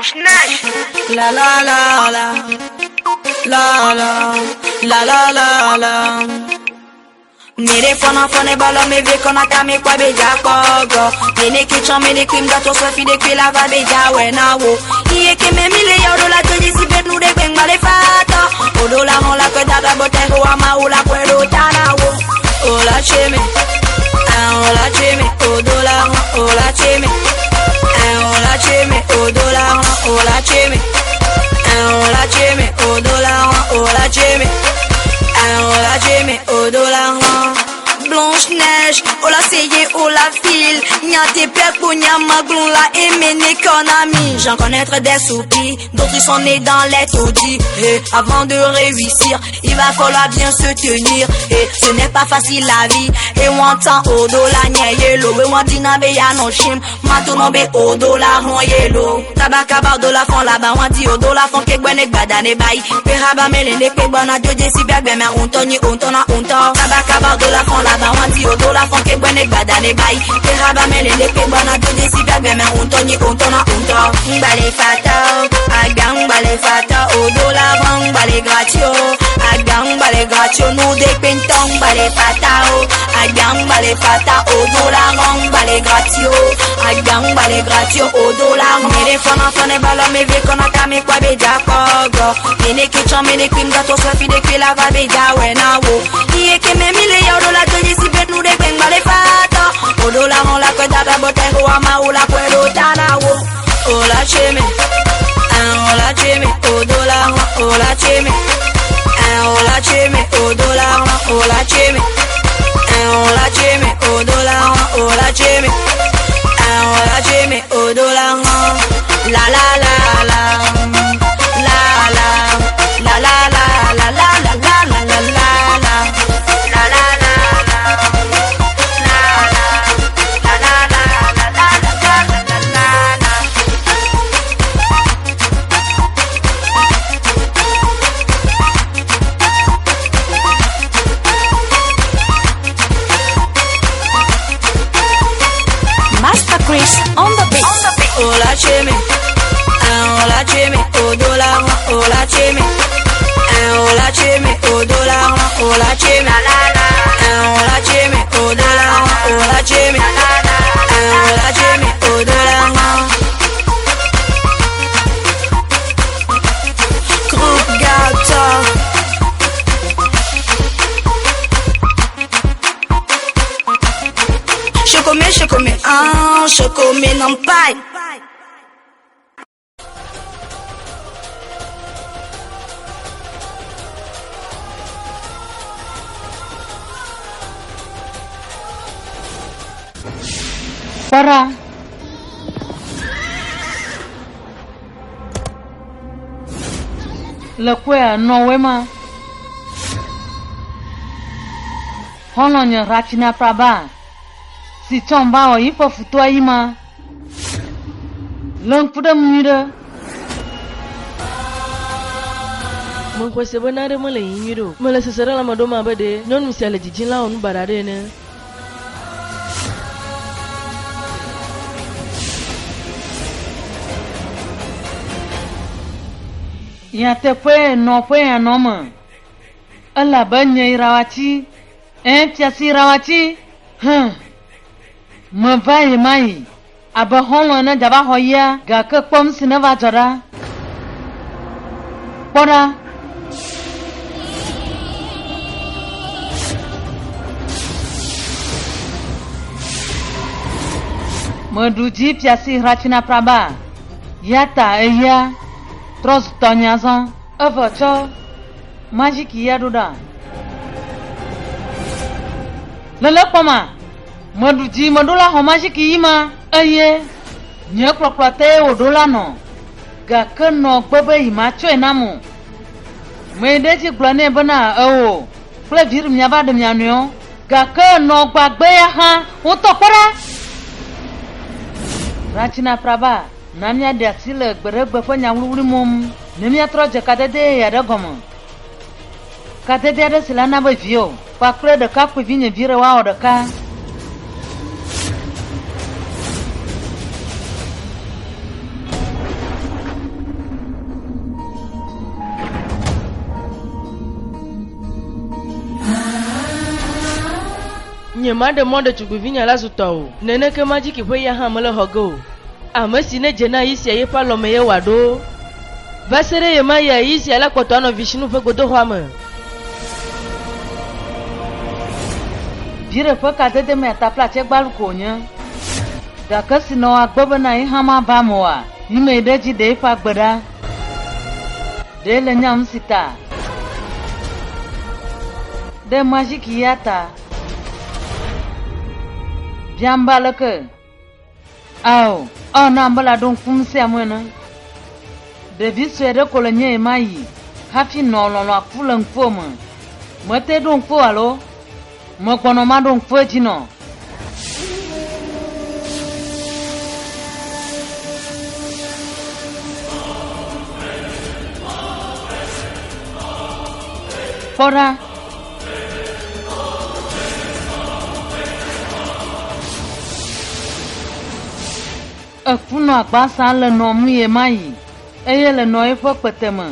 Blanche Neige. La la la la. La la la la la la. Mene fana fana bala me ve kona ta me kwa beja kogo. Mene kitchen mene cream gato so fi de la va beja we na wo. Iye ke me mile yo do la toji si be nu de gbeng male fata. Odo la hon la kwe dada bote ho ama o la kwe do tana wo. Ola cheme. Ah ola cheme odo la hon ola cheme. Ah ola cheme odo la hon ola cheme. Ah ola cheme odo la hon ola cheme. Ah ola cheme odo la hon. Blanche neige, oh la seye, oh la file. Nya te pek ou nya maglon la emene konami. J'en connaître des soupirs, d'autres ils sont nés dans les taudis. Et avant de réussir, il va falloir bien se tenir. Et ce n'est pas facile la vie. Et on entend odo la nya yelo, et on dit na be ya non chim. Maintenant be odo la ron yelo. Tabaka ba do la fon là-bas, on dit odo la fon ke gbene gbadane bay. Peraba mele ne pe gbana joje si bia gbeme unto ni unto na unto. Tabaka ba do la fon là-bas, on dit odo la fon ke gbene gbadane bay. Peraba mele ne pe gbana joje si bia gbeme unto ni unto na unto. Ngbale fata, agba ngbale fata, odo la ron ngbale gratio. Agba ngbale gratio, nous de pento ngbale fata o. Agba ngbale fata, odo la ron ngbale gratio. Agba ngbale gratio, odo la ron. Mene fana fana bala me ve kona ta me kwa beja kogo. Mene kitchen mene cream gato so fi de kwe la va beja we na wo. Iye ke me mile yo do la toji si be nu de gbe ngbale fata. Odo la ron la kwe dada bote ho ama o la kwe do tana wo. Ola cheme. Ah ola cheme odo la ron ola cheme. Ah ola cheme odo la ron ola cheme. Ah ola cheme odo la ron ola cheme. Ah ola cheme odo la ron. La la la la. La la la la la la la la la la la la la. La la la la. La la la la la la la la la la la. Master Chris on the beat. Ola cheme, ah ola cheme, odo la ron, ola cheme, ah ola cheme, odo la ron, ola cheme, ah ola cheme, odo la ron, ola cheme, ah ola cheme, odo la ron. Groupe Gata. Chocomé, chocomé, ah, chocomé, non pas. Kpɔ ɖa. Le koea nɔwoe ma. Xɔlɔ̃nye Ratsina Praba si tsɔm va wɔ yiƒe futɔa yi ma. Le ŋku ɖem nyui ɖe. Mexɔe se be naɖe mele yiyim nyuie ɖe o. Mele sese ɖe lãme ɖom abe ɖe nyɔnu sia le dzidzim la wɔ nu baɖa ɖe ene. Nyateƒe nɔƒe ya nɔ me. Elabe nye Irawati, ẽ fiasi Irawati, hẽ. Meva yi ma yi abe xɔlɔ̃ ene dzava xɔ yia gake kpɔm si ne va dzɔ ɖa. Kpɔ ɖa. Meɖu dzi fiasi Ratsina Praba. Ya ta eya trɔ zu tɔnye azɔ. Evɔ tsɔ majiki ya ɖo ɖa. Lele kpɔma, meɖu dzi meɖo la xɔ majiki yi ma eye nye kplɔkplɔ te wòɖo la nɔ. Gake nɔ gbe be yi ma tsɔe nam o. Me ɖe dzi gblɔ nɛ bena eo kple vi miava ɖe mia nɔewo. Gake nɔ gbagbe ya hã ŋutɔ kpɔ ɖa. Ratsina Praba na míaɖe asi le gbeɖegbe ƒe nyawliwli mɔm ne míatrɔ dze kadede ya ɖe gɔme. Kadede aɖe si la na be viwo kpakple ɖekakpuivi nye vi ɖe woawɔ ɖeka. Nyemaɖe mɔ ɖetugbivinye la zu tɔ o. Neneke majiki ƒe ya hã mele xɔ ge o. Ame si nedze na yi sia yeƒe alɔme ye wòaɖo. Va se ɖe ɣemaɣia, yi sia la kpɔtɔ anɔ Vishnu ƒe godoxɔa me. Viɖe ƒe kadede mea taflatse gbalu ko wònye. Gake esi nɔ agbe bena ye hã mava eme oa, yi me yi ɖe edzi ɖe eƒe agbe ɖa. Ɖe le nya nu si ta? Ɖe majiki ya ta? Biam be aleke? Ao, ewɔ nam be la ɖo ŋku nu sia nu ene. Ɖevi sue ɖe ko le nye ɣemaɣi hafi nɔ lɔlɔ̃a ku le ŋkuwò me. Mete ɖo ŋku alo? Megbɔnɔ maɖo ŋku edzi nɔ. Kpɔ ɖa! Eku nɔ agbasa le nɔ ŋu ɣemaɣi eye le nɔ eƒe kpete me.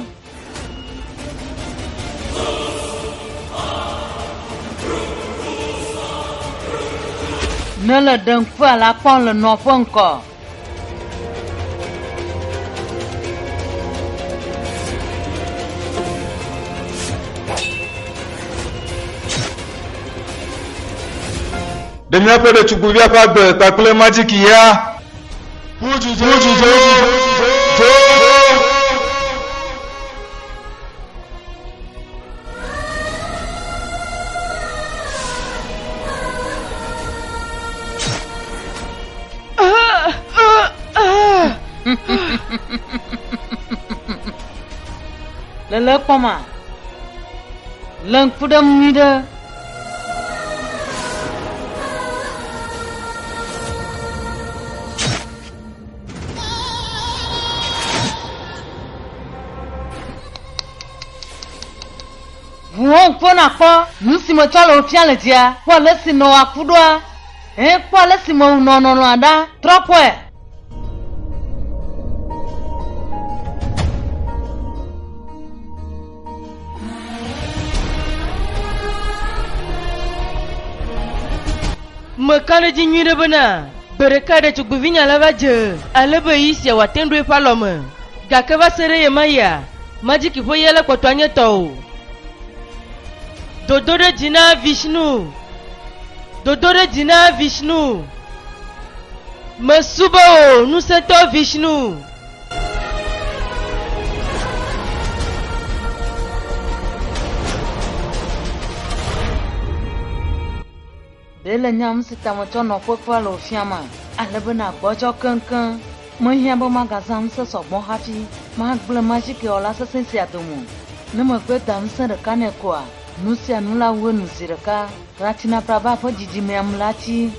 Ne le ɖem kpɔa la kpɔm le nɔ ƒe ŋkɔ. Ɖe míaƒe ɖetugbivia ƒe agbe kpakple majiki ya. Ƒu dzo! Le le kpɔma? Le ŋku ɖem nyuiɖe. Ʋu wò ŋkuwo nàkpɔ nu si metsɔ le wò fia le dzia. Kpɔ ale si nɔwò aku ɖoa. Ẽ, kpɔ ale si mewu nɔ nɔnɔa ɖa. Trɔ kpɔe. Meka ɖe edzi nyuiɖe bena, gbe ɖeka ɖetugbivinya la va dze ale be ɣeyiɣi sia wòate ŋu ɖo eƒe alɔme. Gake va se ɖe ɣemaɣia, majiki ƒe ɣia la kpɔtɔ anye tɔwò. Dodo ɖe dzi na Vishnu. Dodo ɖe dzi na Vishnu. Mesubɔ wò, ŋusẽtɔ Vishnu. Ɖe le nya nu si ta metsɔ nɔƒe kpɔa le wò fiama, ale be nàgbɔdzɔ keŋkeŋ. Mehiã be magazã ŋusẽ sɔgbɔ hafi magblẽ mazikewɔla sesẽ sia dome o. Ne megbe da ŋusẽ ɖeka nɛ koa, nu sia nu la wu enu zi ɖeka. Ratinaprabha ƒe dzidzimea mla tsi.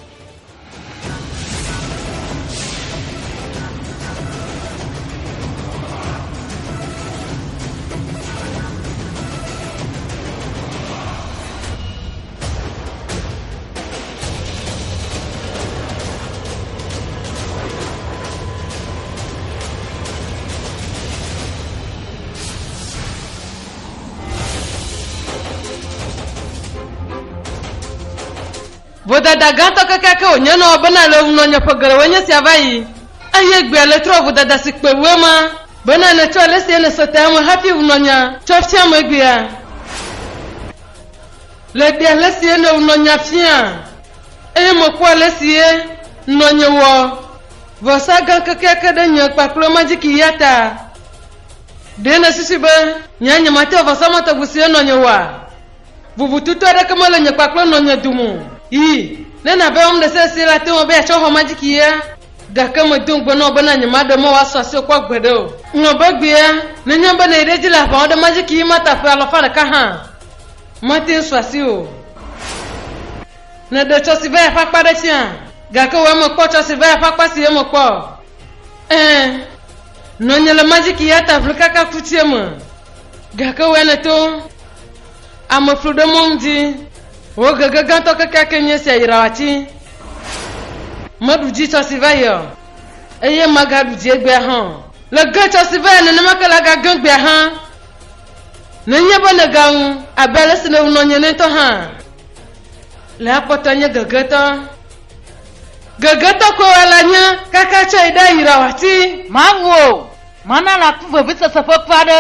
Vodada gãtɔ kekeake wònye na wò bena le ŋu nɔ nye ƒe geɖewoe nye sia va yi, eye egbea nètrɔ vodada si kpe wu ema bena nètsɔ ale si nèse ta eme hafi ŋu nɔ nya tsɔ fiam egbea. Le ɖe ale si nèŋu nɔ nya fia, eye mekpɔ ale si nɔnye wɔ vɔsa gã kekeake ɖe nye kpakple majiki ya ta. Ɖe nèsusui be nye nyemate vɔsa ma tɔgbi si nɔnye wɔa? Vovototo aɖeke mele nye kpakple nɔnye dome o. Yi, ne nàva wɔm ɖe sia ɖe la, ate ŋu be yeatsɔ xɔ majiki ya. Gake medo ŋugbe na wò bena nyemaɖe mɔ wòasɔ asiwò kpɔ gbeɖe o. Ŋlɔ be egbea, nenye be nèyi ɖe edzi le aʋa wɔm ɖe majiki yi ma ta ƒe alafa ɖeka hã, mate ŋu su asiwò o. Nèɖe tsɔsivaya ƒe akpa ɖe fia, gake wò ya mèkpɔ tsɔsivaya ƒe akpa si eme kpɔ o. Ẽ, nɔnye le majiki ya ta ʋli kaka ku tsi eme, gake wò ya nèto Ame flu ɖe mɔ ŋdi. Wò gege gãtɔ kekeake nye esia yra wòatsi. Meɖu dzi tsɔ si va yi o, eye magaɖu dzi egbea hã o. Le ge tsɔ si va yi nenema ke la gage egbea hã. Nenye be nègaŋu abe ale si nèŋu nɔnye ene ŋutɔ hã. Le akpɔtɔ nye gegetɔ. Gegetɔ koe wòala nye kaka tsɔ yi ɖe Yirawati. Mawu o, mana nàku vevisese ƒe ku aɖe.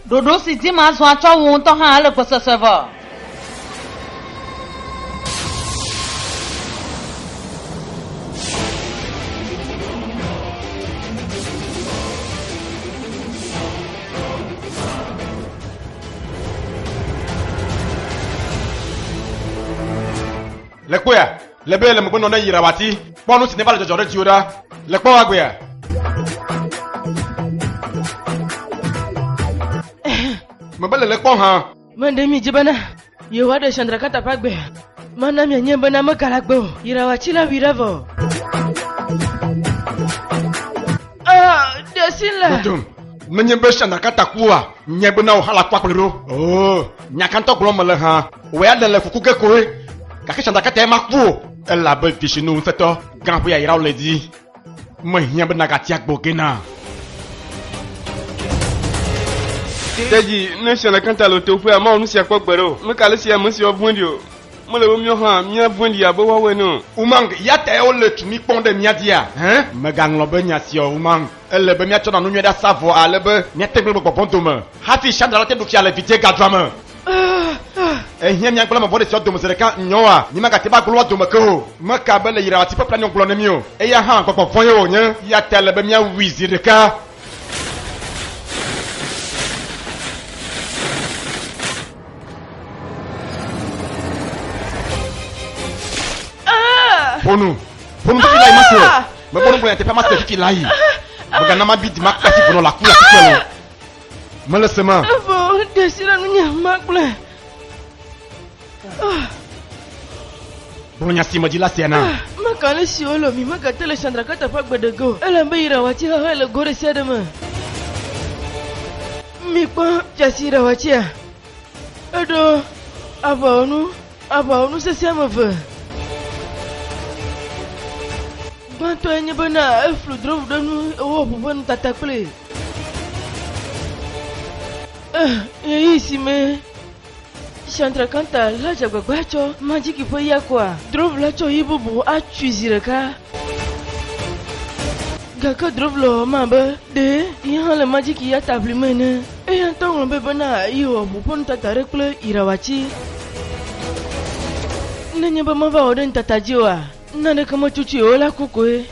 Ɖoɖo si dzi mazɔ atsɔ wu ŋutɔ hã ele gbɔsɔsɔe vɔ. Le kpɔea, le be le megbe nɔ ne Yirawati. Kpɔ nu si neva le dzɔdzɔ ɖe dziwò ɖa. Le kpɔ agbea. Mebe le le kpɔ hã. Meɖe mi dzi bena yewoaɖe Chandrakanta ƒe agbe. Mana mianye bena megale agbe o. Yirawati la wui ɖa vɔ. Ah, ɖe asi le. Dodom. Menye be Chandrakanta kua, nye bena wò hã la kua kplɔe ɖo. Oo, nya ka ŋutɔ gblɔm mele hã. Wò ya nèle kuku ge koe. Gake Chandrakanta ya maku o. Elabe Vishnu ŋusẽtɔ gã ƒe yayrawo le edzi. Mehiã be nàgati agbo ge na. Tedzi, ne Chandrakanta le toƒea, mawɔ nu sia kpɔ gbeɖe o. Meka ale si ame siawo vɔ̃ɖi o. Mele be míawo hã míavɔ̃ɖi abe woawo ene o. Umang, ya tae wole tu mí kpɔm ɖe mía dzia? Hẽ? Mègaŋlɔ be nya sia o, Umang. Ele be míatsɔ nanu nyui aɖe asa vɔ ale be míate gblẽ gbɔgbɔ vɔ̃ dome hafi Chandra nate ɖu fia le vidzĩegadua me. Ehiã míagblẽ ame vɔ̃ɖi siawo dome zi ɖeka. Nyɔa, mímagate va gblẽ woa dome ke o. Meka be le Yirawati ƒe planyɔ gblɔ na mí o. Eya hã gbɔgbɔ vɔ̃e wònye. Eya ta ele be míawui zi ɖeka. Ƒo nu. Ƒo nu fifi layi mase o. Mekpɔ nu gblɔ nyateƒea mase fifi layi. Mègana mabi dzi makpe asi vo nɔ le aku le afi sia o. Mele se ma. Evɔ ɖe asi ɖe nunye magblɔe. Gblɔ nya si medzi la sia na. Meka ale si wole mi megate le Chandrakanta ƒe agbe ɖe ge o. Ele abe Yirawati xaxae le go ɖe sia ɖe me. Mikpɔ dzesi Yirawatia. Eɖo aʋawɔnu, aʋawɔnu sesẽ ame eve. Gbãtɔe nye bena eflu drovu ɖe nu ewɔ ʋu ƒe nutata kplii. Ɣeyiɣi si me Chandrakanta la dze agbagba atsɔ majiki ƒe ya koa, drovu la tsɔ yi bubu atui zi ɖeka. Gake drovu la wɔ eme abe ɖe ye hã le majiki ya ta ʋlim ene. Eya ŋutɔ ŋlɔ be bena yewɔ ʋu ƒe nutata aɖe kple Irawati. Nenye be meva wɔ ɖe nutata dzi oa, naneke metutui o la ku koe.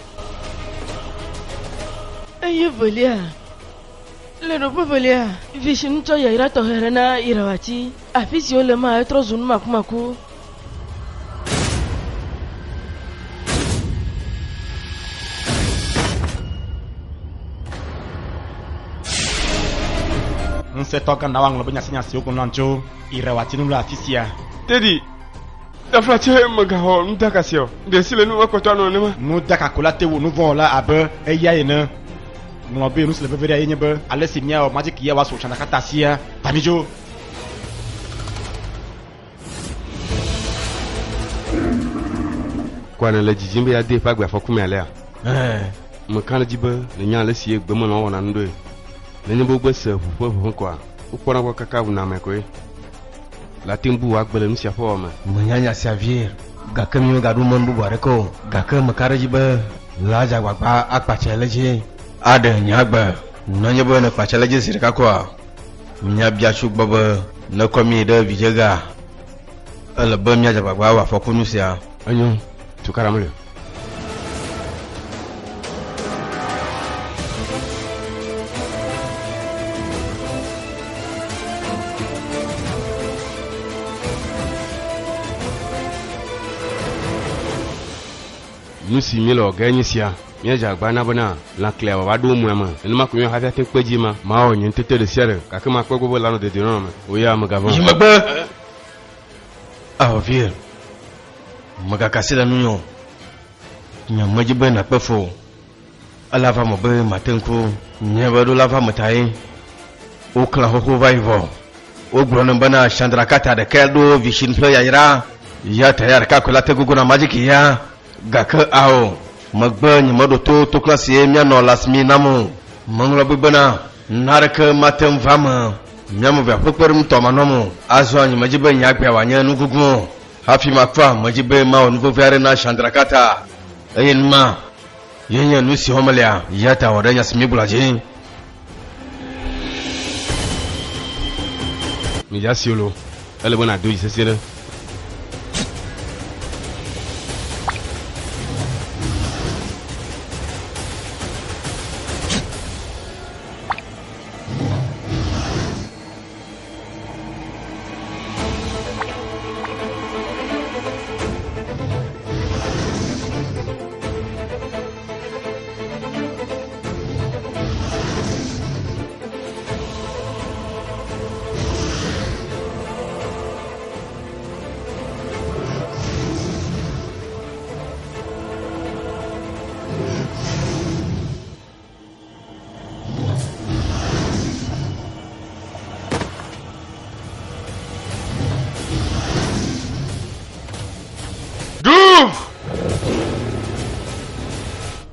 Eye evelia, le ɖoƒe evelia, Vishnu tsɔ yayra tɔxɛ aɖe na Irawati. Afi si wole ma etrɔ zu nu makumaku. Ŋusẽtɔ gã na woaŋlɔ be nya sia nya si wogblɔ nam tso Irawati ŋu le afi sia. Teddy, taflatse mègaxɔ nudaka sia o. Ɖe esi le nu ekpɔtɔ anɔ nenema. Nudaka ko la te wò nuvɔ̃wɔla abe eya ene. Ŋlɔ be nu si le veve ɖea ye nye be ale si míawɔ majiki ya wòasu Chandrakanta sia. Tamidzo. Kɔa nèle didim be yeade yeƒe agbe afɔku me alea? Ɛ̃. Meka ɖe edzi be nènya ale si gbemelãwo wɔna nu ɖoe. Nenye be wogbe se ʋu ƒe ʋeʋẽ koa, wokpɔna egbɔ kaka wuna ame koe. Late ŋu bu wò agbe le nu sia ƒe wɔwɔ me. Menya nya sia vie, gake mímegaɖo mɔnu bubu aɖeke o. Gake meka ɖe edzi be la dze agbagba akpatsae le edzi aɖe nye agbe. Nenye be nèkpatsae le edzi zi ɖeka koa, Míabia tso egbɔ be nekɔ mí yi ɖe vidzega. Ele be míadze agbagba awɔ afɔkunu sia. Enyo, tukaɖa meli o. Nu si míele wɔ ge nye sia. Míadze agbagba na bena lãklia wòava ɖo moa me. Nenema ko míawɔ hafi ate ŋu kpe edzi ma. Mawɔ nye ŋutete ɖe sia ɖe, gake makpɔ egbɔ be lanɔ dedienɔnɔ me. Wò ya mègavɔ̃ o. Yi megbe! Ao, vie, mègaka asi le ŋunye o. Nyemedi be nàkpe fu o. Ele ava eme be mate ŋku nye be ɖo la va eme tae woklã xoxo va yi vɔ. Wogblɔ nam bena Chandrakata ɖekae ɖo Vishnu ƒe yayra, eya ta eya ɖeka koe la te gogo na majiki ya. Gake ao, megbe nyemeɖo to toklã sie míanɔ Lasmi nam o. Meŋlɔ be bena naneke mate ŋu va eme mía ame evea ƒe kpeɖeŋutɔ manɔm o. Azɔ nyemedi be nye agbea wòanye nu guglu o. Hafi makua, medzi be mawɔ nu vevi aɖe na Chandrakata. Eye nu ma ye nye nu si wɔm melea, eya ta wɔ ɖe nya si míegblɔa dzi. Midze asi o loo, ele be nàdo dzi sesĩe ɖe. Dhruv!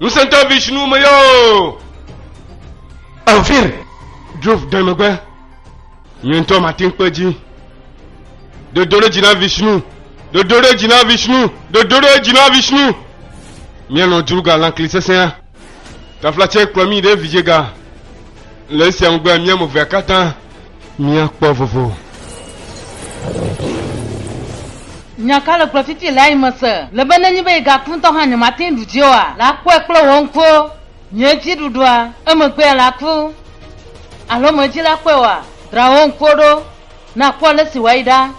Ŋusẽtɔ Vishnu me yɔ o! Alvir! Dhruv ɖe megbe. Nye ŋutɔ mate ŋu kpe dzi. Dodo ɖe dzi na Vishnu! Dodo ɖe dzi na Vishnu! Dodo ɖe dzi na Vishnu! Míelɔ̃ Durga lãkli sesẽa. Taflatse kplɔ mí ɖe vidzega. Le esia megbea, mía ame evea katã míakpɔ vovo. Nya ka le gblɔ fifi lea yi mese le be nenye be yi gaku ŋutɔ hã nyemate ŋu ɖu dzi oa? La kpɔe kple wò ŋkuwo. Nye dzi ɖuɖua, emegbea la ku. Alo medzi la kpɔe oa? Dra wò ŋkuwo ɖo nakpɔ ale si wòayi ɖa.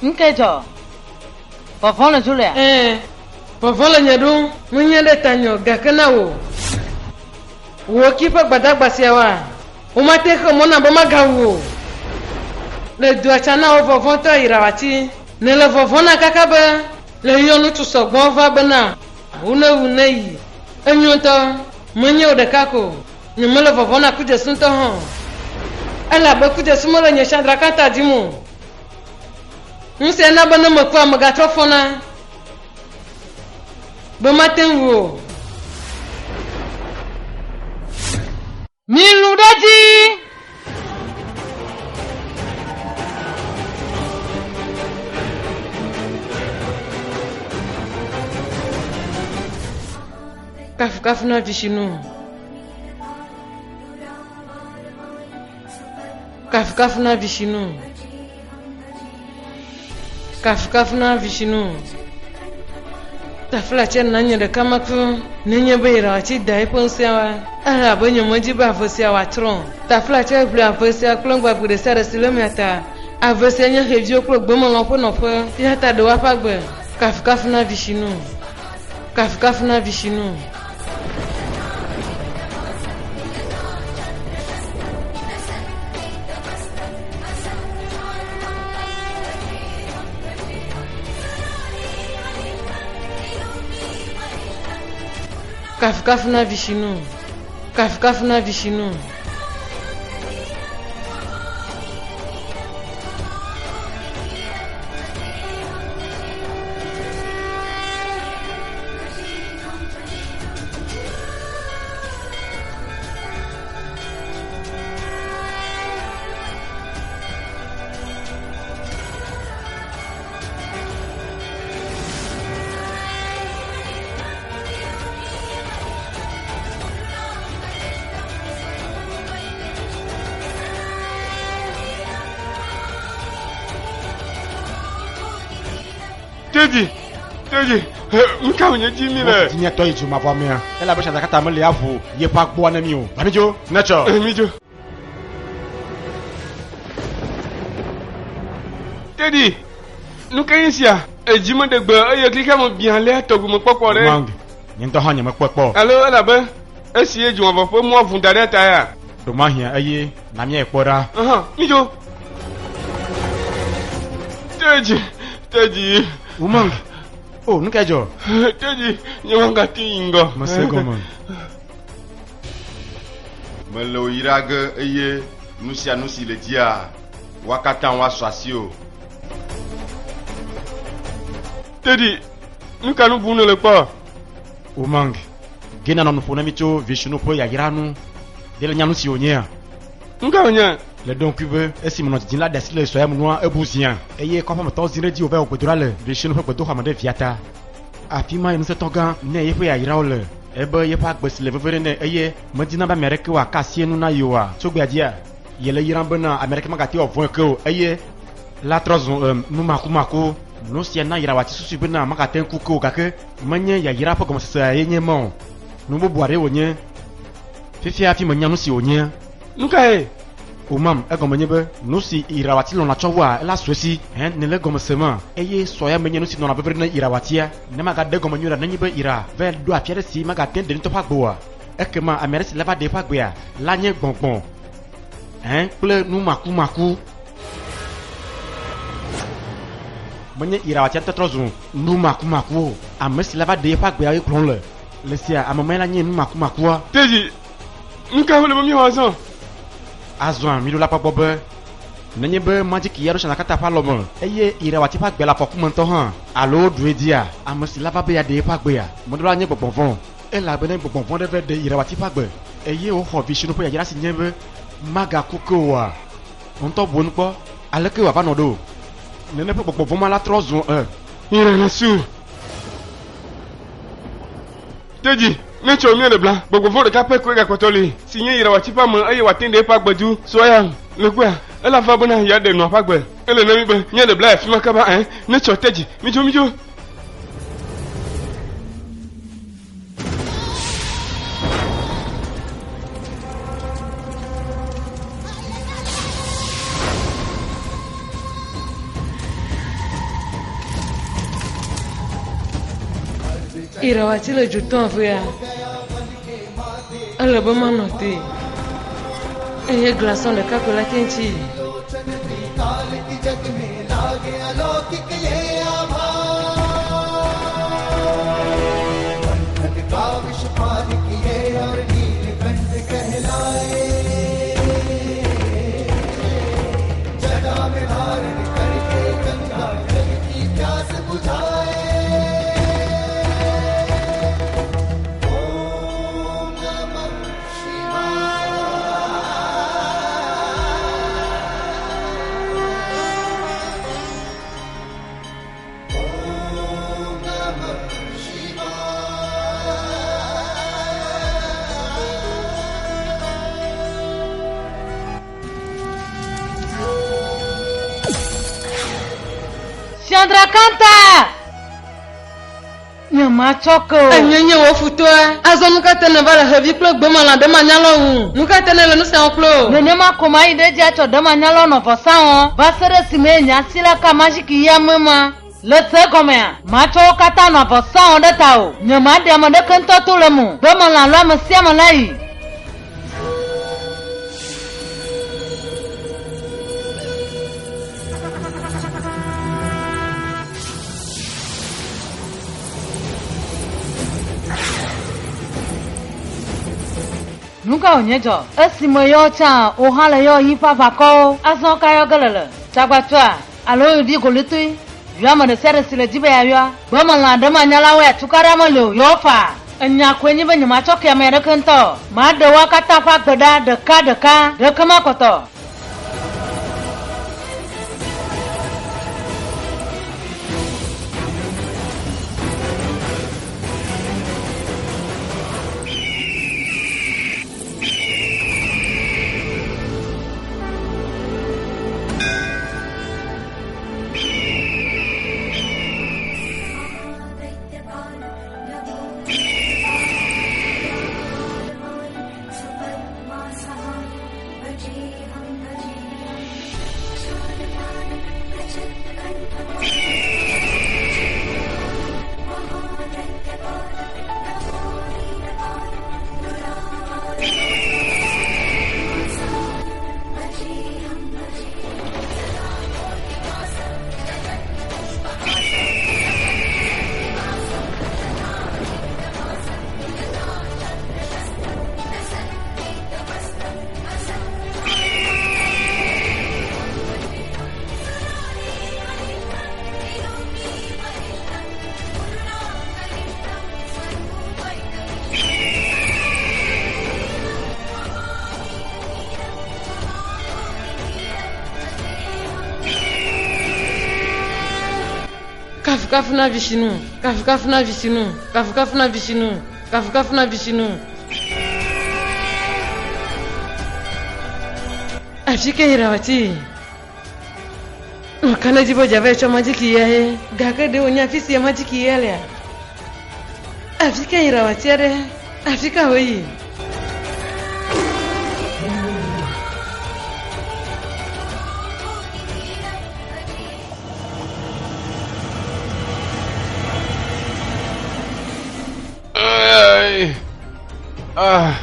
Ŋke dzɔ. Vɔvɔ̃ le Julia. Ɛ̃, vɔvɔ̃ le nye ɖom. Menye ɖe tanye o, gake na wò. Wò ki ƒe gbadagba siawoa, womate xe mɔ nam be magawu o. Le dua tsa na wò vɔvɔ̃tɔe yra wòatsi. Nèle vɔvɔ̃ na kaka be le yɔ ŋutsu sɔgbɔ va bena wò ne wu ne yi. Enyo ŋutɔ, menye wò ɖeka ko o. Nyemele vɔvɔ̃ na kudzesu ŋutɔ hã o. Elabe kudzesu mele nye Chandrakanta dim o. Ŋusẽ na be ne mekua, megatrɔ fɔna be mate ŋu o. Milũ ɖe edzi! Kafukafu na Vishnu. Kafukafu na Vishnu. Kafukafu na Vishnu. Taflatse na nye ɖeka maku nenye be yeɖawatsi da eƒe ŋusẽa elabe nyemedi be ave sia wòatsrɔ̃. Taflatse ʋli ave sia kple ŋugbagbe ɖe sia ɖe si le emea ta. Ave sia nye xeviwo kple gbemelãwo ƒe nɔƒe eya ta ɖe woaƒe agbe. Kafukafu na Vishnu. Kafukafu na Vishnu. Kafukafu na Vishnu. Kafukafu na Vishnu. Teddy, Teddy, nu ka wònye dzi mi le? Dzi míatɔ yi dzomavɔ mea, elabe Chandrakanta meli aʋu yeƒe agboa na mí o. Va mídzo, netsɔ. Mídzo. Teddy, nu ka nye sia? Edzi meɖe gbe eye xexea me biã alea tɔgbi mekpɔkpɔ ɖe. Umang, nye ŋutɔ hã nyemekpɔe kpɔ o. Alo elabe esi ye dzomavɔ ƒe mɔa ʋu da ɖe ta ya? Ɖomahiã eye na míayi kpɔ ɖa. Aha, mídzo. Teddy, Teddy. Umang, o nu kae dzɔ? Teddy, nye magate yi ŋgɔ. Mese egɔme. Mele wò yra ge eye nu sia nu si le dzia, woa katã woasu asiwò. Teddy, nu ka nu bum nèle kpɔ? Umang, Gena nɔ nu ƒom na mí tso Vishnu ƒe yayra ŋu. Ɖe le nya nu si wònyea? Nu ka wònye? Le ɖo ŋkui be esi menɔ didim la ɖe asi le sɔya me nua, ebu zia eye kɔƒemetɔwo zi ɖe edzi wòva wɔ gbedoɖa le Vishnu ƒe gbedoxɔa me ɖe via ta. Afi ma ye ŋusẽtɔ gã nɛ yeƒe yayrawo le. Ebe yeƒe agbe si le veve ɖe nɛ eye medina be ame aɖeke wòaka asi enu na ye oa, tso gbea dzia, yele yram bena ame aɖeke magate wɔ vɔ̃e ke o eye la trɔ zu em, numakumaku. Nu sia na Irawati susui bena magate ŋu ku ke o gake menye yayra ƒe gɔmesesea ye nye ema o. Nu bubu aɖee wònye. Fifia hafi menya nu si wònyea. Nu kae? Umam, egɔme nye be nu si Irawati lɔ̃na tsɔ wua ela su esi. Hẽ, nèle egɔme sema? Eye sɔ ya menye nu si nɔna veve ɖe na Irawatia. Ne magaɖe egɔme nyuie la, nenye be Ira va ɖo afi aɖe si magate ŋu ɖe ŋutɔ ƒe agbe oa, ekema ame aɖe si lava ɖe eƒe agbea la nye gbɔgbɔ, hẽ, kple nu makumaku. Menye Irawatia ŋutɔ trɔ zu nu makumaku o. Ame si lava ɖe eƒe agbea ye gblɔm le. Le sia, ame mae la nye nu makumakua. Teddy, nu ka wòle be míawɔ azɔ? Azɔa, míɖo la kpɔ gbɔ be nenye be Majiki ya ɖo Shanakata ƒe alɔme eye Irawati ƒe agbe le afɔku me ŋutɔ hã alo woɖu edzia, ame si lava be yeaɖe eƒe agbea meɖo la nye gbɔgbɔ vɔ̃ o. Elabena gbɔgbɔ vɔ̃ ɖe va ɖe Irawati ƒe agbe eye wòxɔ Vishnu ƒe yayra si nye be magaku ke oa. Ŋutɔ bu enu kpɔ, aleke wòava nɔ ɖo? Nene ƒe gbɔgbɔ vɔ̃ ma la trɔ zu e. Iranasu. Teddy, ne tsɔ míele bla, gbɔgbɔ vɔ̃ ɖeka pɛ koe gakpɔtɔ li, si nye Irawati ƒe ame eye wòate ŋu ɖe eƒe agbe du. Sɔya, le gbea, ele ava bena yeaɖe nɔa ƒe agbe. Ele na mí be míaɖe bla afi ma kaba, ɛ? Ne tsɔ Teddy, mídzo, mídzo. Irawati le dzo tɔm avea. Ele be manɔ te. Eye glaçon ɖeka ko la te ŋuti. Chandrakanta! Nye matsɔ ke o. Enye nye wò futɔa. Azɔ nu ka te nèva le xevi kple gbemelã ɖemanyalɔ ŋu? Nu ka te nèle nu siawo kple o? Nenema ko mayi ɖe edzi atsɔ ɖemanyalɔ nɔ vɔsa wɔm va se ɖe esime nye asi la ka majiki ya me ma. Le se gɔmea, matsɔ wo katã nɔ vɔsa wɔm ɖe ta o. Nye maɖe ame ɖeke ŋutɔ to le eme o. Gbemelã alo ame sia ame la yi. Nu ka wònye dzɔ? Esime yɔ tsã wò hã le yɔ yi ƒe aʋakɔwo. Azɔ ka yɔ ge le le? Tsagbatoa alo ɖi golitoe? Yɔ ame ɖe sia ɖe si le dzi be yeayɔa. Gbemelã ɖemanyalawoe atukaɖa meli o, yɔ faa. Enya koe nye be nyematsɔ ke ame aɖeke ŋutɔ o. Maɖe woa katã ƒe agbe ɖa ɖeka ɖeka, ɖeke makpɔtɔ. Kafukafu na Vishnu, kafukafu na Vishnu, kafukafu na Vishnu, kafukafu na Vishnu. Afi ke Irawati? Meka ɖe edzi be dzava yi tsɔ majiki ya ye. Gake ɖe wònya afi sia majiki ya lea? Afi ka Irawatia ɖe? Afi ka wòyi? Ay. Ah.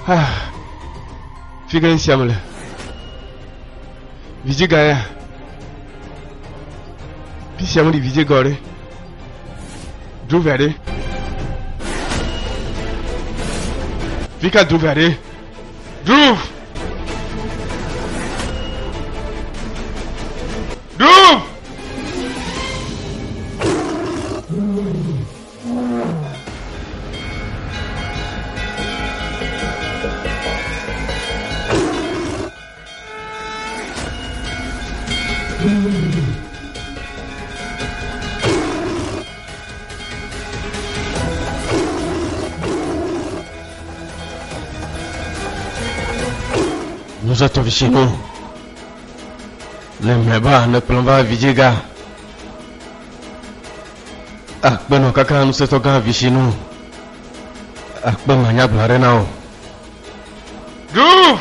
Ah. Fi ka esia mele? Vidzĩga ya. Fi sia meɖi vidzĩga o ɖe. Druvia ɖe. Fi ka druvia ɖe? Druv! Druv! Nusatɔ Vishnu le mlɔeba nèkplɔm va vidzĩga. Akpe nɔ kaka ŋusẽtɔ gã Vishnu. Akpe manyagblɔ aɖe na wò. Dhruv!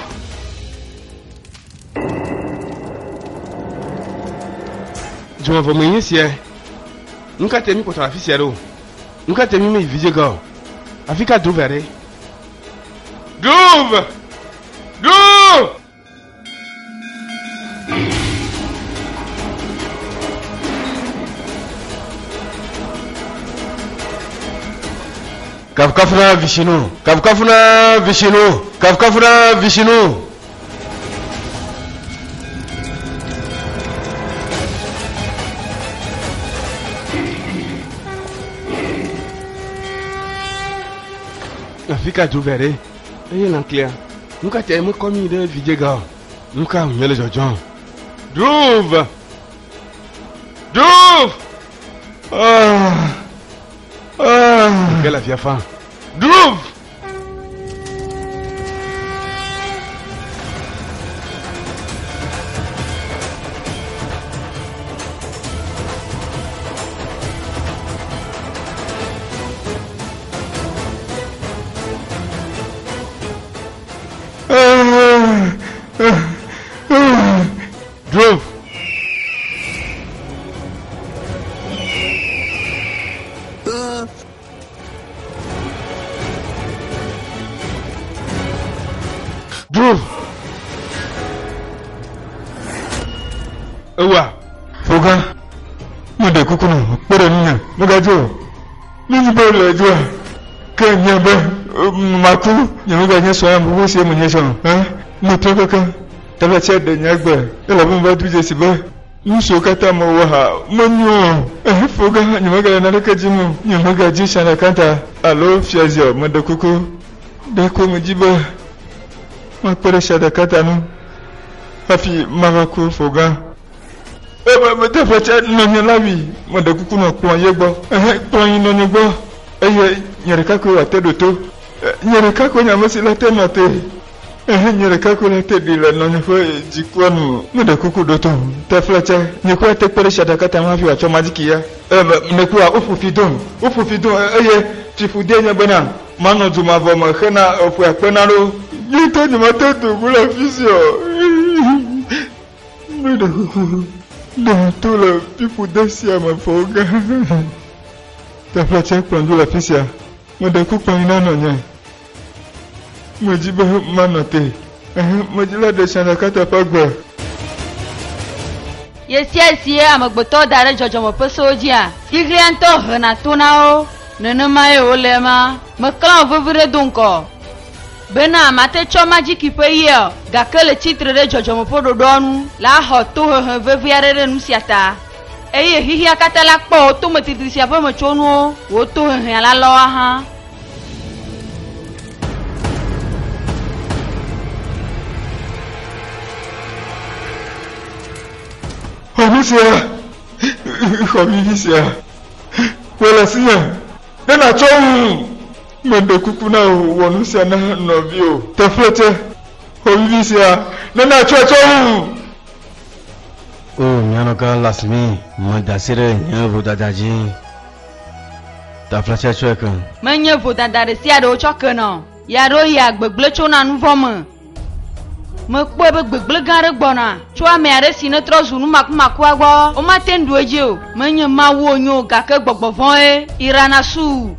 Dzomavɔ mee nye sia. Nu ka tae míkpɔtɔ le afi sia ɖo? Nu ka tae mímeyi vi dze ge o? Afi ka Dhruv ɖe? Dhruv! Dhruv! Kafukafu na Vishnu, kafukafu na Vishnu, kafukafu na Vishnu. Afi ka Dhruv ɖe? Eye lãklia, nu ka tae mekɔ mí ɖe vidzega o? Nu ka wònye le dzɔdzɔm? Dhruv! Dhruv! Ah! Ah! Ke le afia fã. Dhruv! Dhruv! Dhruv! Ewa! Foga, meɖe kuku nɔ kpe ɖe ŋunye, megadzo o. Ne nyi be le dzoa, ke nye be maku, nye meganye srɔ̃ ya xoxo si menye tsã o. Ẽ, metrɔ kekeŋ. Taflatse ɖe nye agbe, elabe meva do dzesi be nu siwo katã mewɔ hã menyo o. Ẽ, foga, nyemegale naneke dim o. Nyemegadzi Chandrakanta alo Fiazia o. Meɖe kuku, ɖeko medi be makpe ɖe Chandrakanta ŋu hafi mava ku foga. Taflatse nɔnye la wui. Meɖe kuku nɔ kplɔ ye gbɔ. Ẽ, kplɔ yi nɔnye gbɔ eye nye ɖeka koe wòate ɖo to. Nye ɖeka koe nye ame si la te nɔ te. Ẽ, nye ɖeka koe la te ɖi le nɔnye ƒe dzikua nu. Meɖe kuku ɖo to. Taflatse, nye koe ate kpe ɖe Chandrakanta ŋu hafi wòatsɔ majiki ya. Ẽ, mekpɔa woƒo fi dom. Woƒo fi dom eye fiƒodee nye bena manɔ dzomavɔ me hena ƒe akpe naɖewo. Nye ŋutɔ nyemate do go le afi sia o. Meɖe kuku, ɖem to le fiƒode sia me fɔ gã. Taflatse kplɔm dzo le afi sia. Meɖe kuku kplɔm yi na nɔnye. Medzi be manɔ te. Ɛhɛ, medzi la ɖe Chandrakanta ƒe agbe. Ɣe sia ɣi si amegbetɔ da ɖe dzɔdzɔme ƒe sewo dzia, xexea ŋutɔ hena to na wo. Nenemae wòle ema. Meklã wò vevi ɖe do ŋgɔ bena mate tsɔ majiki ƒe yia o, gake le tsitre ɖe dzɔdzɔme ƒe ɖoɖoa nu la xɔ tohehe vevi aɖe ɖe nu sia ta. Eye xexea katã la kpɔ wò tometitri sia ƒe metsonuwo, wò tohehea la lɔ hã. Xɔ nu sia. Xɔ vivi sia. Xɔe le asinye ne nàtsɔ wum. Meɖe kuku na wò, wɔ nu sia na nɔviwò. Taflatse, xɔ vivi sia ne nàtsɔe tsɔ wum. O mía nɔgã Lasmi, meda asi ɖe nye vodada dzi. Taflatse tsɔe ke. Menye vodada ɖe sia ɖe wotsɔ kena o. Ɣeaɖewoɣia, gbegblẽ tsona nu vɔ̃ me. Mekpɔe be gbegblẽ gã aɖe gbɔna tso ame aɖe si netrɔ zu numakumakua gbɔ. Womate ŋu ɖu edzi o. Menye Mawu wònye o, gake gbɔgbɔ vɔ̃e. Iranasu.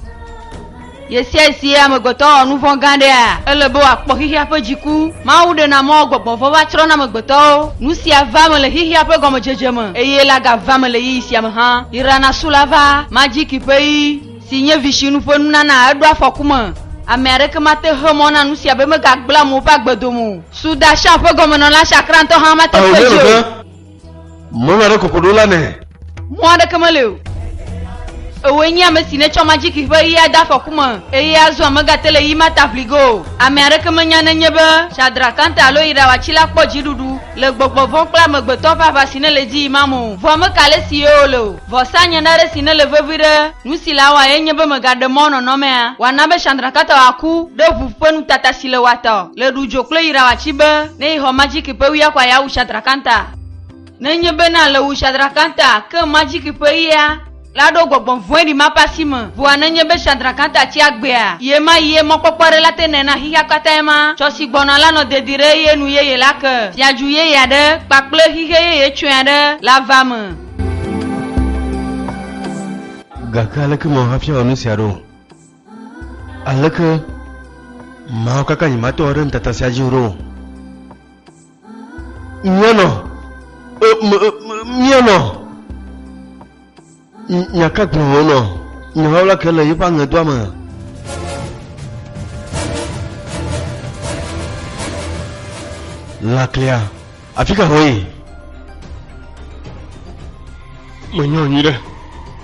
Ɣesiaɣi si amegbetɔ wɔ nu vɔ̃ gã aɖea, ele be wòakpɔ xexea ƒe dziku. Mawu ɖena mɔ gbɔgbɔ vɔ̃ va tsrɔ̃na amegbetɔwo. Nu sia va eme le xexea ƒe gɔmedzedze me, eye la gava eme le ɣeyiɣi sia me hã. Iranasu la va Majiki ƒe ɣi. si nye vishinu ƒe nunana eɖo afɔku me. Ame aɖeke mate xe mɔ na nu sia be megagblẽ amewo ƒe agbe dome o. Sudarshan ƒe gɔmenɔla Shakra ŋutɔ hã mate kpɔe dzi o. Mɔnu aɖe koko ɖo la nɛ. Mɔ aɖeke meli o. Ewòe nye ame si netsɔ majiki ƒe ɣia de afɔku me, eye azɔ mègate le ɣi ma ta ʋli ge o. Ame aɖeke menya nenye be Chandrakanta alo Irawati la kpɔ dziɖuɖu le gbɔgbɔ vɔ̃ kple amegbetɔ ƒe aʋa si nele edzi yim ma me o. Vɔ meka ale si ye wole o. Vɔsa nye naɖe si nele vevi ɖe. Nu si le awɔa ye nye be mègaɖe mɔ nɔnɔmea wòana be Chandrakanta wòaku ɖe ʋu ƒe nutata si le wɔatɔ le ɖu dzo kple Irawati be ne yexɔ majiki ƒe wuia koa yeawu Chandrakanta. Nenye be na le wu Chandrakanta ke majiki ƒe ɣia la ɖo gbɔgbɔ vɔ̃e ɖi ma ƒe asi me. Vɔa nenye be Chandrakanta tsi agbea, ye ma yi ye mɔkpɔkpɔ aɖe la te nɛ na xixea katã ye ma. Tsɔ si gbɔna la nɔ dedi ɖe ye nu yeye la ke. Fiadzu yeye aɖe kpakple xixe yeye tsɔe aɖe la va me. Gake aleke mewɔ hafi awɔ nu sia ɖo? Aleke mawɔ kaka nyematɔ ɖe nutata sia dzi o ɖo? Míanɔ, míanɔ, nya ka gblɔm wònɔ? Nya ɣaɣla ke le yeƒe aŋedoa me. Lãklia, afi ka wòyi? Menyɔ nyui ɖe.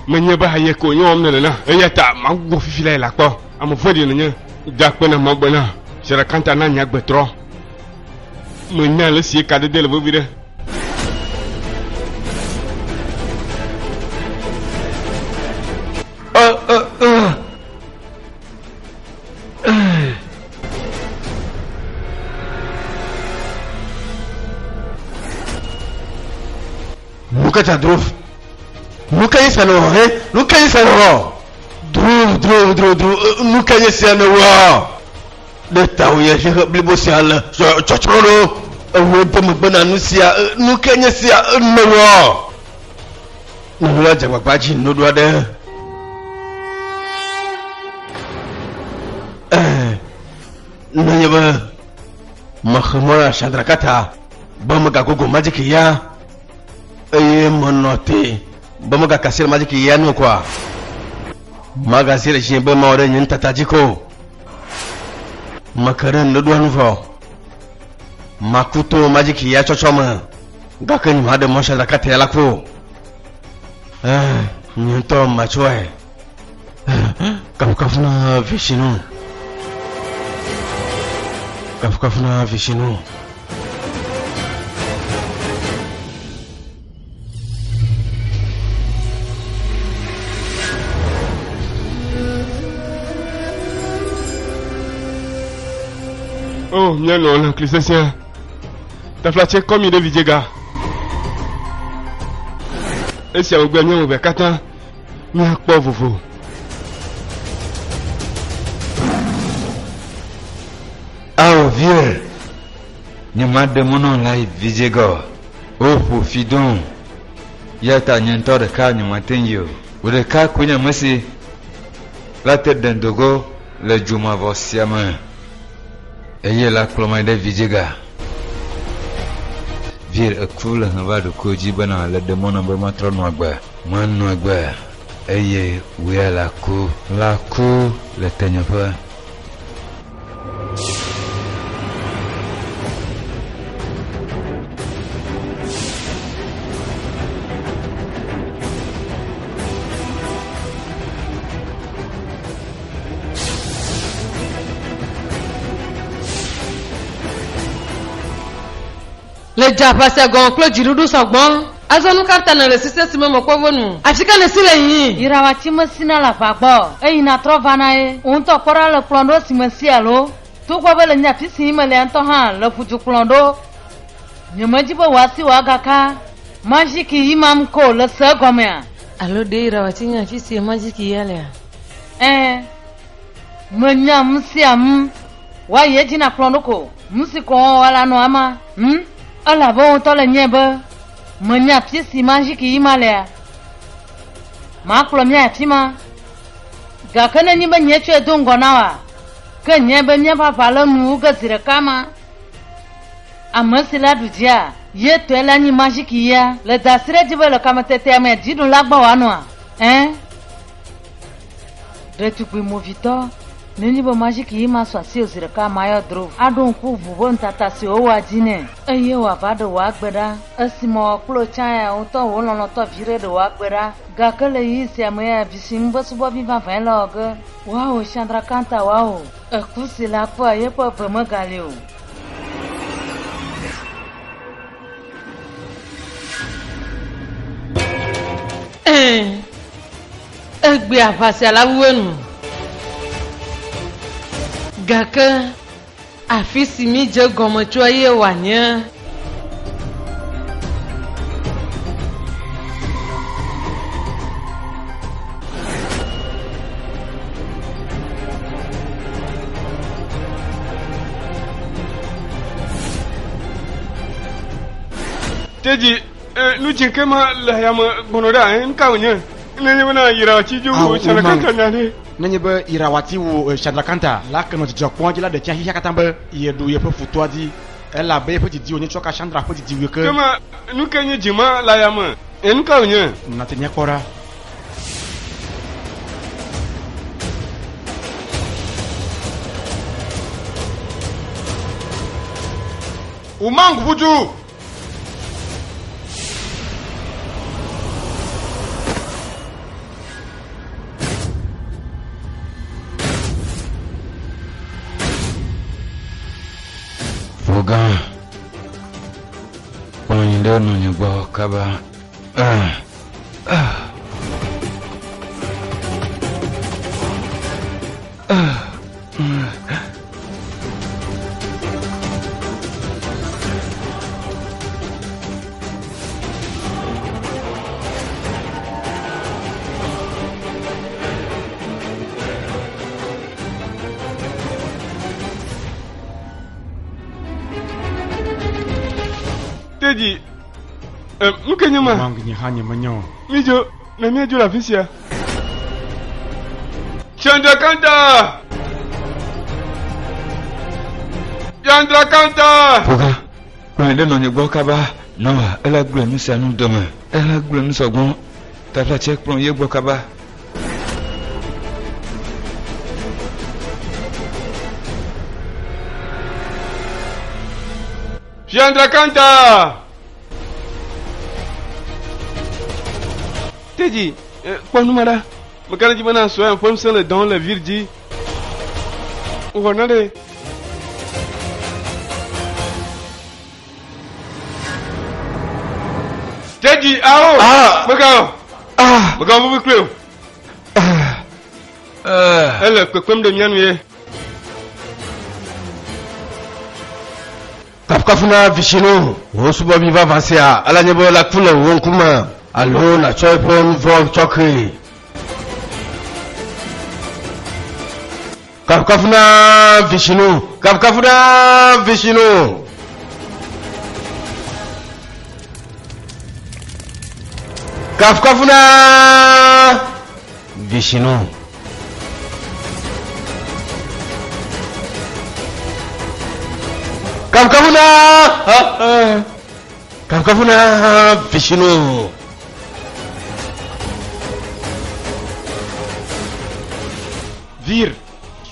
Menye be aye ko nye wɔm nèle na. Eya ta mawu fifi lae le akpɔ. Ame vɔ̃ɖi nènye. Da akpe na Mawu bena Serakanta na nye agbe trɔ. Menya ale si kadede le vevi ɖe. Nu ka ta Dhruv? Nu ka ye sia nèwɔ he? Nu ka ye sia nèwɔ? Dhruv, Dhruv, Dhruv, Dhruv, nu ka ye sia nèwɔ? Ɖe tawò ye xexe blibo sia le tsɔtsrɔ̃ ɖo. Ewòe de megbe na nu sia. Nu ka nye sia nèwɔ? Nyɔnu la dze agbagba dzi nuɖuɖu aɖe. Ɛɛ, nenye be mexe mɔ na Shadrakata be megagogo majiki ya eye menɔ te be megaka asi ɖe majiki ya nu koa, magazi ɖe dzinye be mawɔ ɖe nye nutata dzi ko. Meke ɖe nuɖuɖua nu vɔ. Maku to majiki ya tsɔtsɔ me gake nyemaɖe mɔ Shadrakata ya la ku o. Ɛɛ, nye ŋutɔ matsɔe. Kafukafu na Vishnu. Kafukafu na Vishnu. Oh, míanɔ lãkli sesẽa. Taflatse kɔ mi ɖe vidzega. Esia megbe míame evea katã míakpɔ vovo. Ao vie, nyemaɖe mɔ nɔ la yi vidzega o. Woƒo fi dom. Eya ta nye ŋutɔ ɖeka nyemate ŋu yi o. Wò ɖeka koe nye ame si la te ɖem do go le dzo mavɔ sia me, eye la kplɔm ayi ɖe vidzega. Vir eku le hẽ va ɖokuiwò dzi bena le ɖe mɔ nam be matrɔ nɔ agbe. Manɔ agbe, eye wò ya la ku. La ku le tenyeƒe. Le dze aʋa sia gɔme kple dziɖuɖu sɔgbɔ. Azɔ nu ka ta nèle sisi esime mekpɔ ve nu? Afi ka nèsi le yiyim? Irawati mesina le aʋa gbɔ eyina trɔ vana ye. Wò ŋutɔ kpɔ ɖa le kplɔ̃ ɖo esi mesi alo? Togbɔ be le nye afi si yim melea ŋutɔ hã le ƒu du kplɔ̃ ɖo. Nyemedi be wò asi wòagaka maziki yi mam ko le se gɔmea? Alo ɖe Irawati nye afi si maziki ya lea? Ɛ̃, menya nu sia nu. Woayi edzi na kplɔ̃ ɖo ko. Nu si ko wɔwɔ la nɔ ema. Hm, elabe wò ŋutɔ le nyae be menya afi si maziki yi ma lea. Makplɔ mi ayi afi ma. Gake nenye be nyee tsɔe do ŋgɔ na wòa, ke nyae be míaƒe aʋa le nu wu ge zi ɖeka ma. Ame si la ɖu dzia, ye tɔe la nyi maziki yia. Le da asi ɖe edzi be le kametetea mea, dziɖula gbɔ wòanɔa? Ẽ. Ɖetugbui movitɔ, nenye be maziki yi ma su asiwò zi ɖeka, mayɔ dro. Aɖo ŋku ʋu ƒe nutata si wowɔa dzi nɛ, eye wòava ɖe wò agbe ɖa. Esime wò kple wò tsã ya ŋutɔ wò lɔlɔ̃tɔ viɖe ɖe wò agbe ɖa. Gake le ɣeyiɣi sia me ya, vi si ŋu be subɔvi vavãe le wɔ ge. Woawo Chandrakanta woawo. Eku si la kpɔa yeƒe eve megali o. Ɛ̃, egbe aʋa sia la wu enu. Gake afi si mídze egɔme tsoa ye wòanye. Tedzi, nu dzi ke ma le ya me gbɔnɔ ɖa, nu ka wònye? Nenye bena Irawati dzo Ao, wu Chandrakanta nya ɖe. Nenye be Irawati wu Chandrakanta la, ke nɔ dzidzɔ kpɔm dzi la ɖe fia xexea katã be yeɖu yeƒe futɔa dzi elabe yeƒe didi wònye tsɔ ka Chandra ƒe didi wui ke. Ke ma, nu ke nye dzi ma le ya me, nu ka wònye? Nate míakpɔ ɖa. Umang ʋudu! Ʋugã, kplɔ nye ɖe nɔnye gbɔ kaba. Ah, ah. Ah. Tedzi, nu ke nye ma? Mang nye hã nyemenya o. Mídzo, ne míedzo le afi sia. Chandrakanta! Chandrakanta! Ƒoga, kplɔe ɖe nɔnye gbɔ kaba. Nɔa, ela gblẽ nu sia nu dome. Ela gblẽ nu sɔgbɔ. Taflatse kplɔ ye gbɔ kaba. Chandrakanta! Tedzi, kpɔ nu ma ɖa. Meka ɖe edzi bena sɔe ƒe ŋusẽ le dɔm le vir dzi. Wɔ na ɖe. Tedzi, awo! Ah! Meka o. Ah! Meka o vuvu kple o. Ah! Ele kpekpem ɖe mía nu ye. Kafukafu na Vishnu, wò subɔvi vavã sia, ele nye be la ku le wò ŋkume alo nàtsɔ eƒe nu vɔ̃ tsɔ kee. Kafukafu na Vishnu, kafukafu na Vishnu. Kafukafu na Vishnu. Kafukafu na kafukafu na Vishnu. Vir,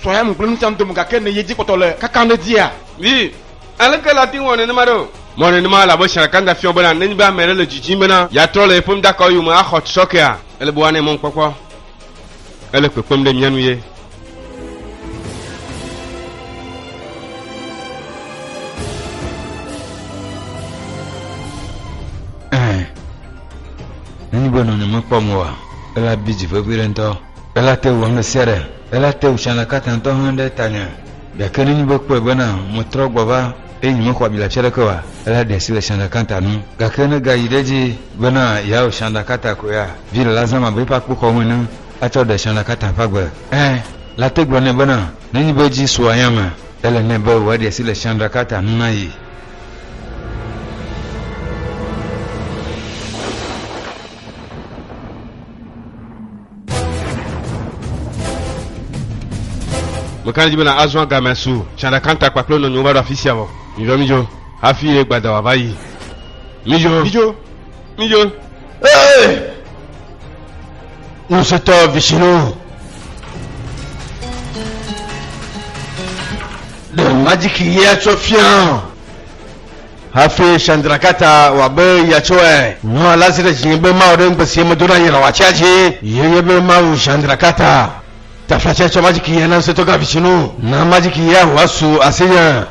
sɔya mu kple nu sia nu dome gake ne ye dzi kpɔtɔ le kakam ɖe dzia. Vi, aleke la te ŋu wɔ nenema ɖo? Mɔ nenema elabe Chandrakanta fiɔ bena nenye be ame ɖe le dzidzim bena yeatrɔ le yeƒe nudakawo yome axɔ tsɔkea, ele be woanɛ mɔnukpɔkpɔ. Ele kpekpem ɖe mía nu ye. Ɛ̃, Nenye be nɔnye mekpɔm oa, ela bi dzi vevi ɖe ŋutɔ. Ela te wɔm ɖe sia ɖe. Ela te wu Chandrakanta ŋutɔ hã ɖe tanye. Gake nenye be ekpɔe bena metrɔ gbɔ va eye nyemexɔ abi le afi aɖeke oa, ela ɖe asi le Chandrakanta ŋu. Gake ne egayi ɖe edzi bena yeawɔ Chandrakanta ko ya, viɖe la zãm abe eƒe akpoxɔnu ene atsɔ ɖe Chandrakanta ƒe agbe. Ẽ, la te gblɔ nɛ bena nenye be edzi sua yame, ele nɛ be wòaɖe asi le Chandrakanta ŋu na ye. Meka ɖe edzi bena azɔ gamea su Chandrakanta kpakple nɔnyewo va ɖo afi sia vɔ. Midzo, midzo hafi ye gbada wòava yi. Midzo, midzo, midzo. Ee! Ŋusẽtɔ Vishnu. Ɖe majiki ɣia tsɔ fia hafi Chandrakata wòabe yeatsɔe. Nyɔa la zi ɖe dzinye be mawɔ ɖe ŋugbe si medo na ye le wòatsia dzi. Ye nye be mawu Chandrakata. Taflatse tsɔ majiki ɣia na ŋusẽtɔ gã Vishnu. Na majiki ɣia wòasu asinye.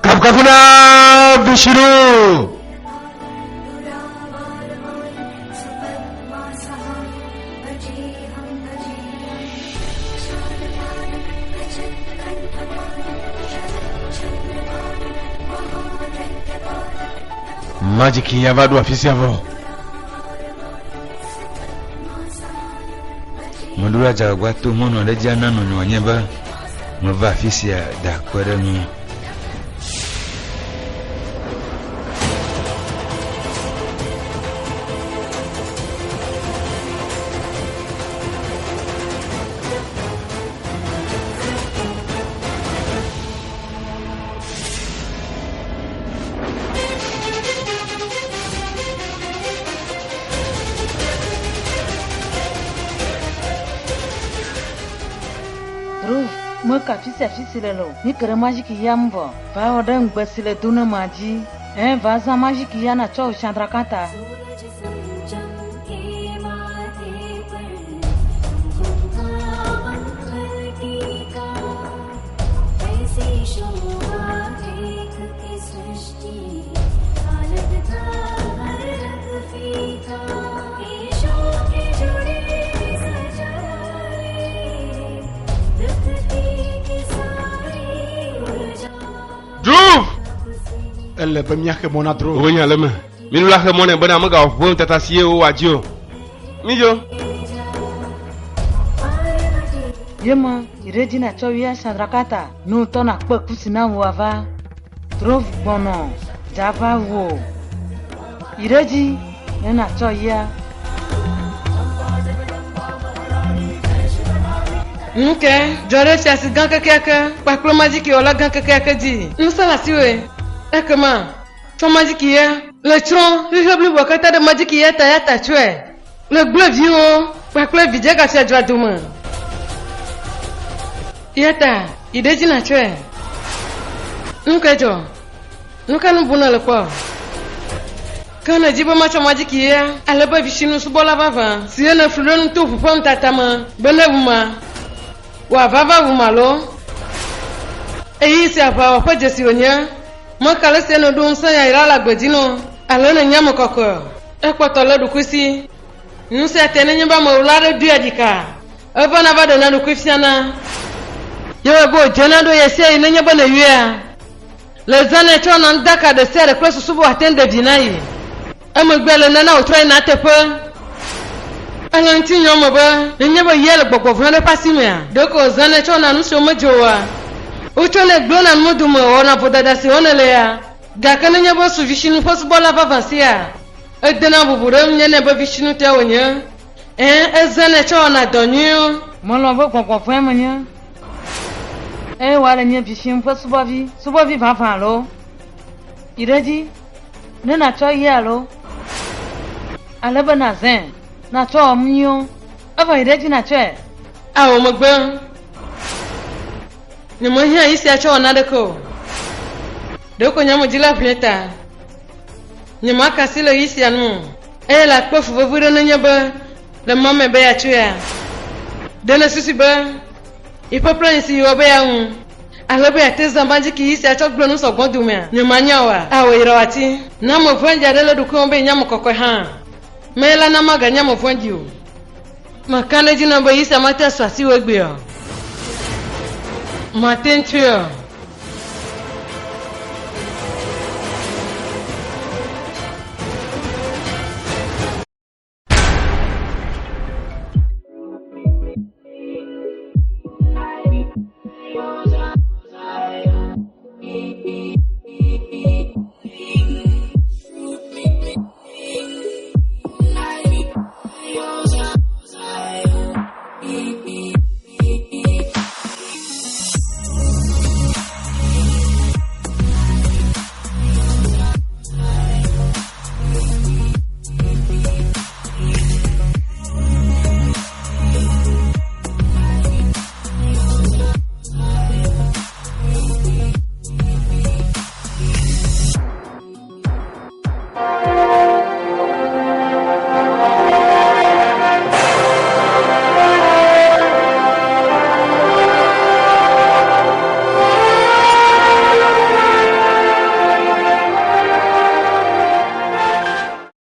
Kafukafu na Vishnu. Majiki ya va ɖo afi sia vɔ. Meɖo la dze agbagba to mɔnu aɖe dzi ana nɔnye wòanye be meva afi sia da akpe ɖe ŋu. Dhruv, meka afi sia afi si le le o. Mike ɖe majiki ɣia ŋu vɔ. Va wɔ ɖe ŋugbe si le do ne mea dzi. Ẽ, va zã majiki ɣia nàtsɔ wò Chandrakanta. Dhruv! Ele be míaxe mɔ na Dhruv. Woƒe nya le eme. Míɖo la xe mɔ nɛ bena megawɔ ƒe nutata si ye wowɔa dzi o. Midzo. Ye me, yi ɖe edzi nàtsɔ wuia Chandrakanta, ne wò ŋutɔ nàkpe kusi na wò ava. Dhruv gbɔnɔ, dze ava wu o. Yi ɖe edzi ne nàtsɔ yia. Nu ke dzɔ ɖe fiasi gã kekeake kpakple madzikiwɔla gã kekeake dzi. Ŋusẽ le asiwòe. Ekema tsɔ madziki ya le tsrɔ̃ xexe bliboa katã ɖe madziki ya ta ya ta tsɔe le gblẽ viwò kpakple vidzegafia dzra dome. Eya ta yi ɖe edzi nàtsɔe. Nu kae dzɔ? Nu ka nu bum nèle kpɔ? Ke nèdi be matsɔ madziki ya ale be visinusubɔla vavã si nèflu ɖe nu to ʋu ƒe nutata me be newum wòava va wum alo? Ɣeyiɣi si aʋawɔwɔ ƒe dzesi wònye. Meka ale si nèɖo ŋusẽ yayra le agbe dzi nɔ alo nènye ame kɔkɔe o. Ekpɔtɔ le ɖokuisi. Nu sia tae nenye be amewula aɖe ɖoe ɖika, evana va ɖena eɖokui fiana. Ye wɔe be wòdzena ɖo ɣesiaɣi nenye be nèyɔea. Le zã nɛ tsɔ na ŋdaka ɖe sia ɖe kple susu be wòate ŋu ɖe vi na ye. Emegbe le nana wòtrɔ yina eteƒe. Ele ŋutinya me be nenye be yia le gbɔgbɔ vɔ̃ aɖe ƒe asi mea, ɖeko wòzãnɛ tsɔ wɔna nu siwo medze oa. Wotsɔnɛ gblẽna nu dome wɔna vodada si wɔm nèle ya. Gake nenye be esu Vishnu ƒe subɔla vavã sia, edena bubu ɖe eŋu nyanɛ be Vishnutɔe wònye. Ẽ, ezãnɛ tsɔ wɔna dɔ nyuiwo. Melɔ̃ be gbɔgbɔ vɔ̃e menye. Eye wòale nye Vishnu ƒe subɔvi, subɔvi vavã alo? Yi ɖe edzi, ne nàtsɔ yi alo? Ale be nàzãe, nàtsɔ wɔ nu nyuiwo. Evɔ yi ɖe edzi nàtsɔe. Ao, megbe. Nyemehiã yi sia tsɔ wɔ naneke o. Ɖeko nye ame dzi la ʋẽe ta. Nyemaka asi le yi sia ŋu o. Eye le akpe fu vevi ɖe nenye be le mɔ me be yeatsoea? Ɖe nèsusui be yiƒe plani si yewɔ be yeaŋu ale be yeate zã majiki ɣi sia tsɔ gblẽ nu sɔgbɔ domea? Nyemanya oa? Ao, yra wò ati. Ne ame vɔ̃ɖi aɖe le eɖokui wɔm be yenye ame kɔkɔe hã, meye la na maganye ame vɔ̃ɖi o. Meka ɖe edzi na wò be ɣi sia mate asu asiwò egbea o. Mate ŋu tsoe o.